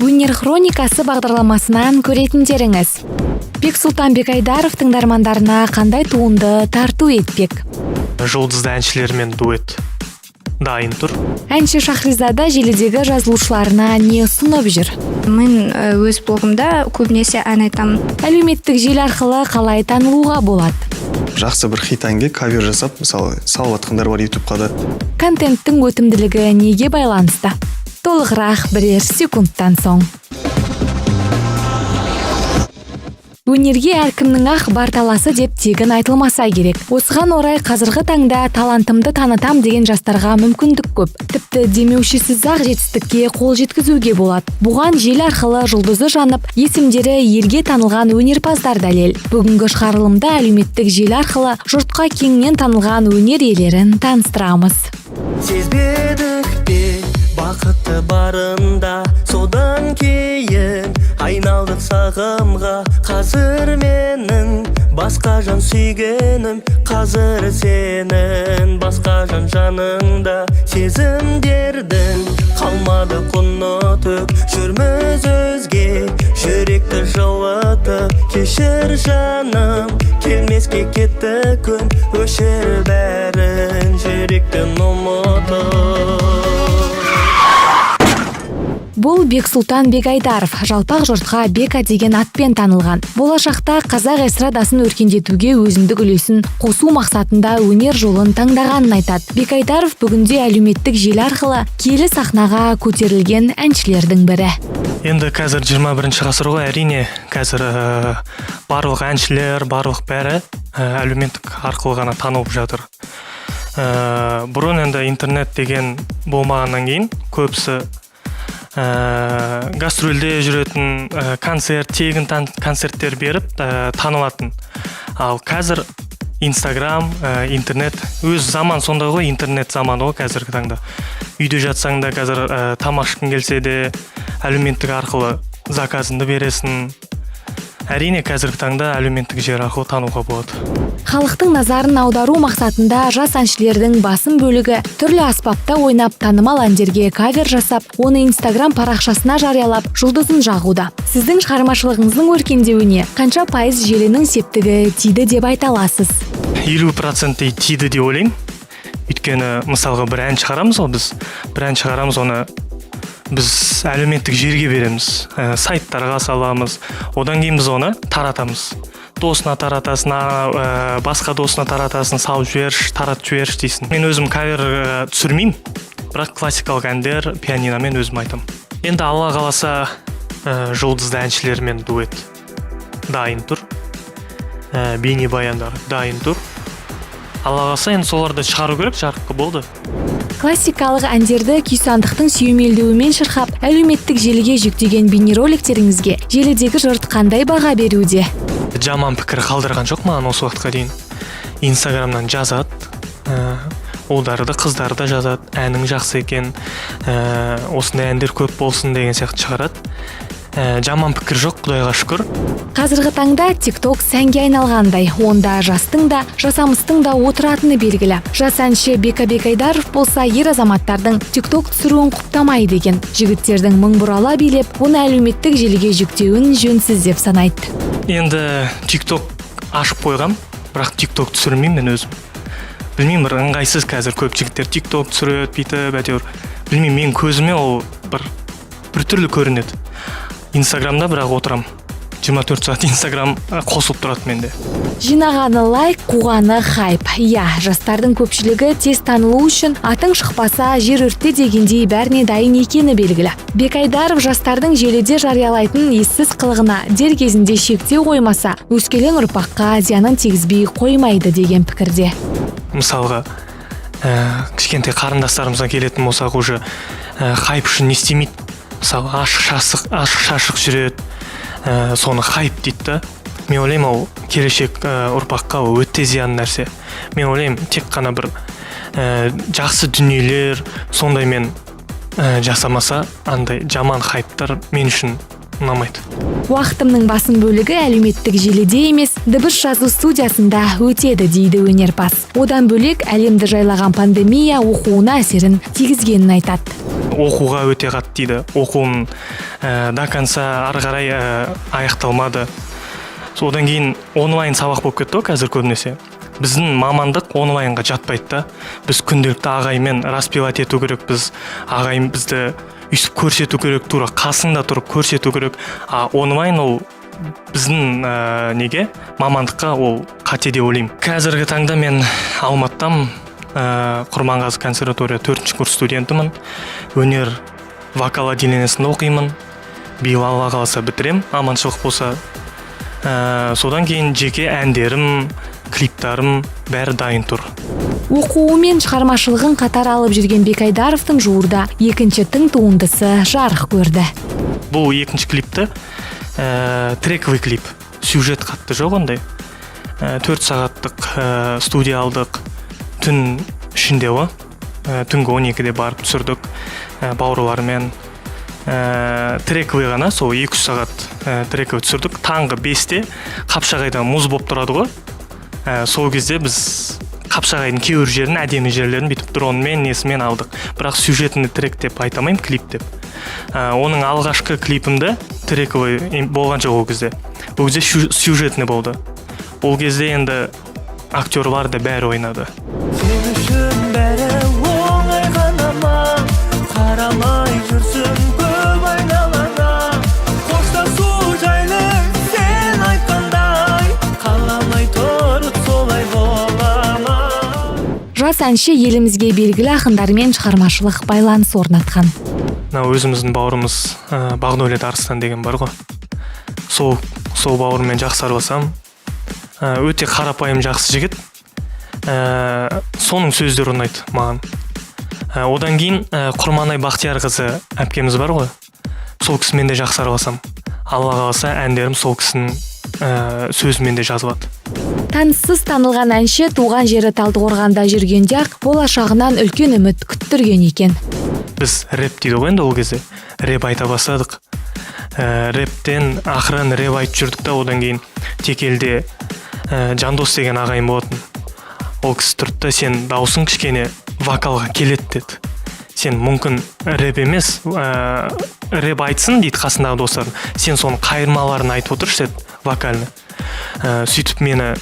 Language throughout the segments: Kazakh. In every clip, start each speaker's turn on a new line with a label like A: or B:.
A: Өнер хроникасы бағдарламасынан көретіндеріңіз: Бексұлтан Бекайдаров тыңдармандарына қандай туынды тарту етпек?
B: Жұлдызды әншілермен дуэт дайын тұр.
A: Әнші Шахризада желідегі жазылушыларына не ұсынып жүр?
C: Мен өз блогымда көбінесе ән айтамын.
A: Әлеуметтік желі арқылы қалай танылуға болады?
D: Жақсы бір хит әнге кавер жасап, мысалы, салып жатқандар бар ютубқа да.
A: Контенттің өтімділігі неге байланысты? Толығырақ бірер секундтан соң. Өнерге әркімнің ақ бар таласы деп тегін айтылмаса керек. Осыған орай қазіргі таңда талантымды танытам деген жастарға мүмкіндік көп. Тіпті демеушісіз-ақ жетістікке қол жеткізуге болады. Бұған желі арқылы жұлдызы жанып, есімдері елге танылған өнерпаздар дәлел. Бүгінгі шығарылымда әлеуметтік желі арқылы жұртқа кеңінен танылған өнер иелерін таныстырамыз.
E: Сезбедік пе бақытты барында, содан кейін айналдық сағымға. Қазір менің басқа жан сүйгенім, қазір сенің басқа жан жаныңда. Сезімдердің қалмады құны түк, жүрміз өзге жүректі жылытып. Кешір, жаным, келмеске кетті күн, өшір бәрін жүректен ұмытып.
A: Бұл Бексұлтан Бекайдаров, жалпақ жұртқа Бека деген атпен танылған. Болашақта қазақ эстрадасын өркендетуге өзіндік үлесін қосу мақсатында өнер жолын таңдағанын айтады. Бекайдаров бүгінде әлеуметтік желі арқылы киелі сахнаға көтерілген әншілердің бірі.
B: Енді қазір 21 ғасыр ғой, әрине, қазір барлық әншілер, барлық бәрі әлеуметтік арқылы ғана танылып жатыр. Бұрын енді интернет деген болмағаннан кейін көбісі гастрольде жүретін, концерт, тегін концерттер беріп танылатын. Ал қазір Инстаграм, интернет, өз заман сондай ғой, интернет заманы ғой қазіргі таңда. Үйде жатсаң да қазір тамақ ішкің келсе де, әлеуметтік арқылы заказыңды бересің. Әрине, қазіргі таңда әлеуметтік желі арқылы тануға болады.
A: Халықтың назарын аудару мақсатында жас әншілердің басым бөлігі түрлі аспапта ойнап, танымал әндерге кавер жасап, оны Инстаграм парақшасына жариялап, жұлдызын жағуда. Сіздің шығармашылығыңыздың өркендеуіне қанша пайыз желінің септігі тиді деп айта аласыз?
B: 50%-тей тиді деп ойлаймын. Өйткені, мысалға, бір ән шығарамыз ғой біз, бір ән шығарамыз, оны біз әлеуметтік желіге береміз, сайттарға саламыз. Одан кейін біз оны таратамыз, досына таратасың, басқа досына таратасың, салып жіберші, таратып жіберші дейсің. Мен өзім кавер түсірмеймін, бірақ классикалық әндер пианиномен өзім айтамын. Енді Алла қаласа, жұлдызды әншілермен дуэт дайын тұр, бейнебаяндар дайын тұр. Алла қаласа, енді соларды шығару керек жарыққа, болды.
A: Классикалық әндерді күйсандықтың сүйемелдеуімен шырқап, әлеуметтік желіге жүктеген бейнероликтеріңізге желідегі жұрт қандай баға беруде?
B: Жаман пікір қалдырған жоқ маған осы уақытқа дейін. Инстаграмнан жазады, ұлдары да, қыздары да жазады, әнің жақсы екен, осындай әндер көп болсын деген сияқты шығарады. Жаман пікір жоқ, құдайға шүкір.
A: Қазіргі таңда ТикТок сәнге айналғандай. Онда жастың да, жасамыстың да отыратыны белгілі. Жас әнші Бека Бекайдаров болса, ер азаматтардың ТикТок түсіруін құптамайды екен. Жігіттердің мың бұрала билеп, оны әлеуметтік желіге жүктеуін жөнсіз деп санайды.
B: Енді ТикТок ашып қойғам, бірақ ТикТок түсірмеймін мен өзім. Білмеймін, бір ыңғайсыз. Қазір көп жігіттер ТикТок түсіреді бүйтіп, әйтеуір, білмеймін, менің көзіме ол бір біртүрлі көрінеді. Инстаграмда бірақ отырамын, 24 сағат Инстаграм қосылып тұрады менде.
A: Жинағаны лайк, қуғаны хайп. Иә, жастардың көпшілігі тез танылу үшін атың шықпаса, жер өрте дегендей, бәріне дайын екені белгілі. Бекайдаров жастардың желіде жариялайтын ессіз қылығына дер кезінде шектеу қоймаса, өскелең ұрпаққа зиянын тигізбей қоймайды деген пікірде.
B: Мысалға, кішкентай қарындастарымызға келетін болсақ, уже хайп үшін не істемейді? Мысалы, ашық шашық жүреді, соны хайп дейді да. Мен ойлаймын, ол келешек ұрпаққа ол өте зиян нәрсе. Мен ойлаймын, тек қана бір жақсы дүниелер сондаймен жасамаса, андай жаман хайптар мен үшін ұнамайды.
A: Уақытымның басым бөлігі әлеуметтік желіде емес, дыбыс жазу студиясында өтеді дейді өнерпаз. Одан бөлек әлемді жайлаған пандемия оқуына әсерін тигізгенін айтады.
B: Оқуға өте қатты тиді. Оқуым до конца ары қарай аяқталмады. Содан кейін онлайн сабақ болып кетті ғой. Қазір көбінесе біздің мамандық онлайнға жатпайды да. Біз күнделікті ағаймен распевать ету керекпіз, ағайын бізді өйстіп көрсету керек, тура қасында тұрып көрсету керек. А онлайн ол біздің неге, мамандыққа ол қате деп ойлаймын. Қазіргі таңда мен Алматыдамын, Құрманғазы консерватория төртінші курс студентімін, өнер вокал отделениесінде оқимын. Биыл, Алла қаласа, бітірем, аманшылық болса. Содан кейін жеке әндерім, клиптарым бәрі дайын тұр.
A: Оқуы мен шығармашылығын қатар алып жүрген Бекайдаровтың жуырда екінші тың туындысы жарық көрді.
B: Бұл екінші клипті трековый клип, сюжет қатты жоқ ондай. 4 сағаттық студия алдық, түн ішінде ғой, түнгі 12-де барып түсірдік бауырлармен. Трековый ғана, сол 2-3 сағат трековый түсірдік. Таңғы 5-те Қапшағайда мұз болып тұрады ғой, сол кезде біз Қапшағайдың кейбір жерін, әдемі жерлерін бүйтіп дронмен, несімен алдық. Бірақ сюжетный трек деп айта алмаймын, клип деп. Оның алғашқы клипімді трековый болған жоқ ол кезде, ол кезде сюжетный болды. Ол кезде енді актерлар да бәрі ойнады.
E: Сен үшін бәрі оңай ғана ма? Қарамай жүрсің көп айналаңа. Қоштасу жайлы сен айтқандай, қаламай тұрып солай бола ма?
A: Жас әнші елімізге белгілі ақындармен шығармашылық байланыс орнатқан.
B: Мына өзіміздің бауырымыз Бағдәулет Арыстан деген бар ғой, сол бауырыммен жақсы араласамын. Өте қарапайым, жақсы жігіт. Соның сөздері ұнайды маған. Одан кейін Құрманай Бақтиярқызы әпкеміз бар ғой, сол кісімен де жақсы араласамын. Алла қаласа, әндерім сол кісінің сөзімен де жазылады.
A: Таныссыз танылған әнші туған жері Талдықорғанда жүргенде ақ болашағынан үлкен үміт күттірген екен.
B: Біз рэп дейді ғой енді, ол кезде рэп айта бастадық. Рэптен ақырын рэп айтып жүрдік та, одан кейін Текелде Жандос деген ағайын болатын. Ол кісі тұрды да: «Сен дауысың кішкене вокалға келеді, – деді. – Сен мүмкін рэп емес, рэп айтсын, – дейді қасындағы достарым, – сен соның қайырмаларын айтып отыршы, – деді, – вокальный». Сөйтіп мені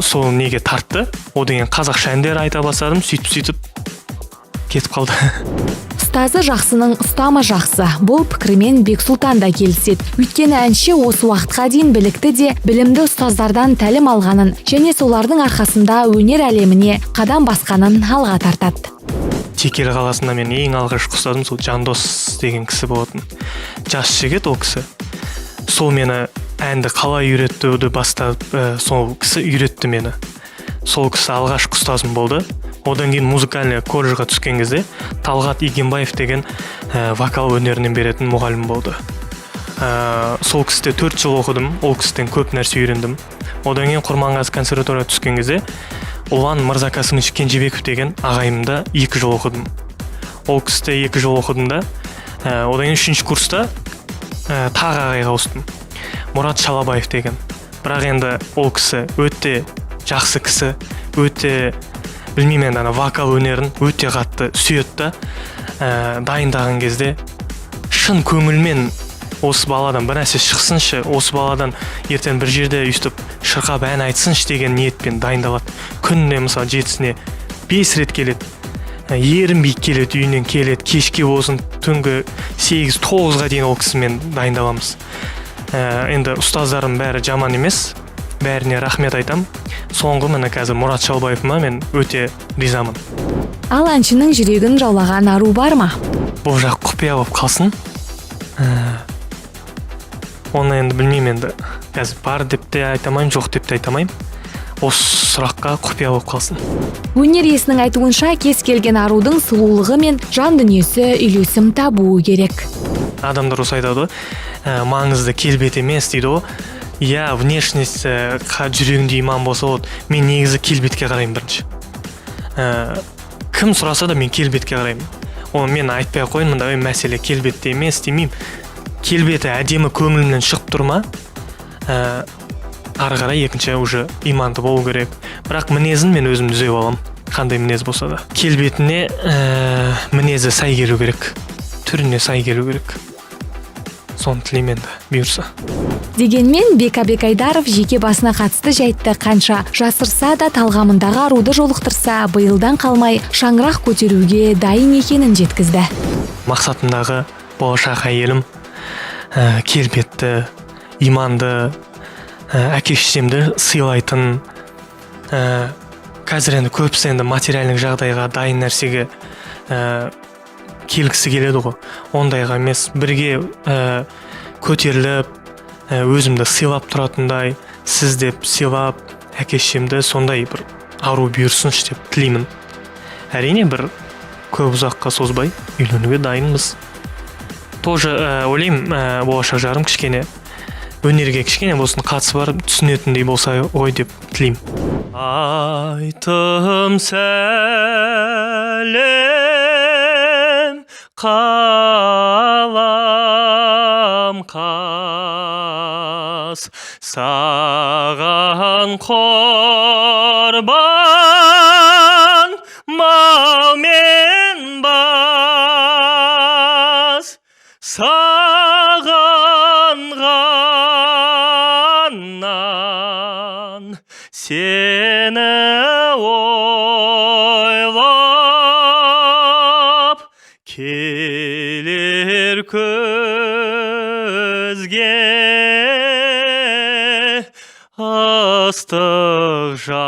B: сол неге тартты. Одан кейін қазақша әндер айта бастадым. Сөйтіп, сөйтіп кетіп қалды.
A: Ұстазы жақсының ұстамы жақсы. Бұл пікірмен Бексұлтан да келіседі. Өйткені әнші осы уақытқа дейін білікті де білімді ұстаздардан тәлім алғанын және солардың арқасында өнер әлеміне қадам басқанын алға тартады.
B: Текелі қаласында мен ең алғашқы ұстазым сол Жандос деген кісі болатын. Жас жігіт ол кісі. Сол мені әнді қалай үйретуді бастап, сол кісі үйретті мені. Сол кісі алғашқы ұстазым болды. Одан кейін музыкальный колледжға түскен кезде Талғат Игенбаев деген вокал өнерінен беретін мұғалім болды. Сол кісіде 4 жыл оқыдым, ол кісіден көп нәрсе үйрендім. Одан кейін Құрманғазы консерваторияға түскен кезде Ұлан Мырзакасымович Кенжебеков деген ағайымда 2 жыл оқыдым. Ол кісіде 2 жыл оқыдым да, одан кейін үшінші курста тағы ағайға ауыстым, Мұрат Шалабаев деген. Бірақ енді ол кісі өте жақсы кісі, өте, білмеймін енді, ана вокал өнерін өте қатты сүйеді да. Дайындаған кезде шын көңілмен осы баладан бір нәрсе шықсыншы, осы баладан ертең бір жерде өйстіп шырқап ән айтсыншы деген ниетпен дайындалады. Күніне, мысалы, жетісіне бес рет келеді. Ерінбей келеді, үйінен келеді, кешке болсын, түнгі 8-9-ға дейін ол кісімен дайындаламыз. Енді ұстаздарым бәрі жаман емес, бәріне рахмет айтам. Соңғы, міне, қазір Мұрат Шалбаевыма мен өте ризамын.
A: Ал әншінің жүрегін жаулаған ару бар ма?
B: Бұл жақ құпия болып қалсын. Оны енді білмеймін енді, қазір бар деп те айта алмаймын, жоқ деп те айта алмаймын. Осы сұраққа құпия болып қалсын.
A: Өнер иесінің айтуынша, кез келген арудың сұлулығы мен жан дүниесі үйлесім табуы керек.
B: Адамдар осы айтады ғой, маңызды келбет емес дейді ғой. Иә, внешность, жүрегінде иман болса болады. Мен негізі келбетке қараймын бірінші. Кім сұраса да, мен келбетке қараймын. Оны мен айтпай ақ қояйын, мындай мәселе келбетте емес демеймін. Келбеті әдемі, көңілімнен шығып тұр ма, ары қарай екінші уже иманды болу керек. Бірақ мінезін мен өзім түзеп аламын. Қандай мінез болса да, келбетіне мінезі сай келу керек, түріне сай келу керек. Соны тілеймін енді, бұйырса.
A: Дегенмен Бека Бекайдаров жеке басына қатысты жайтты қанша жасырса да, талғамындағы аруды жолықтырса, биылдан қалмай шаңырақ көтеруге дайын екенін жеткізді.
B: Мақсатымдағы болашақ әйелім келбетті, иманды, әке шешемді сыйлайтын. Қазір енді көбісі енді материальный жағдайға дайын нәрсеге келгісі келеді ғой. Ондайға емес, бірге көтеріліп, өзімді сыйлап тұратындай, сіз деп сыйлап, әке шешемді, сондай бір ару бұйырсыншы деп тілеймін. Әрине, бір көп ұзаққа созбай үйленуге дайынбыз. Тоже ойлаймын, болашақ жарым кішкене өнерге кішкене болсын қатысы бар, түсінетіндей болса ғой деп тілеймін. Айтым сәлем, қалам қас, саған құрбан мал мен бас, сағынғаннан сені ойлап келер көзге ыстық жас.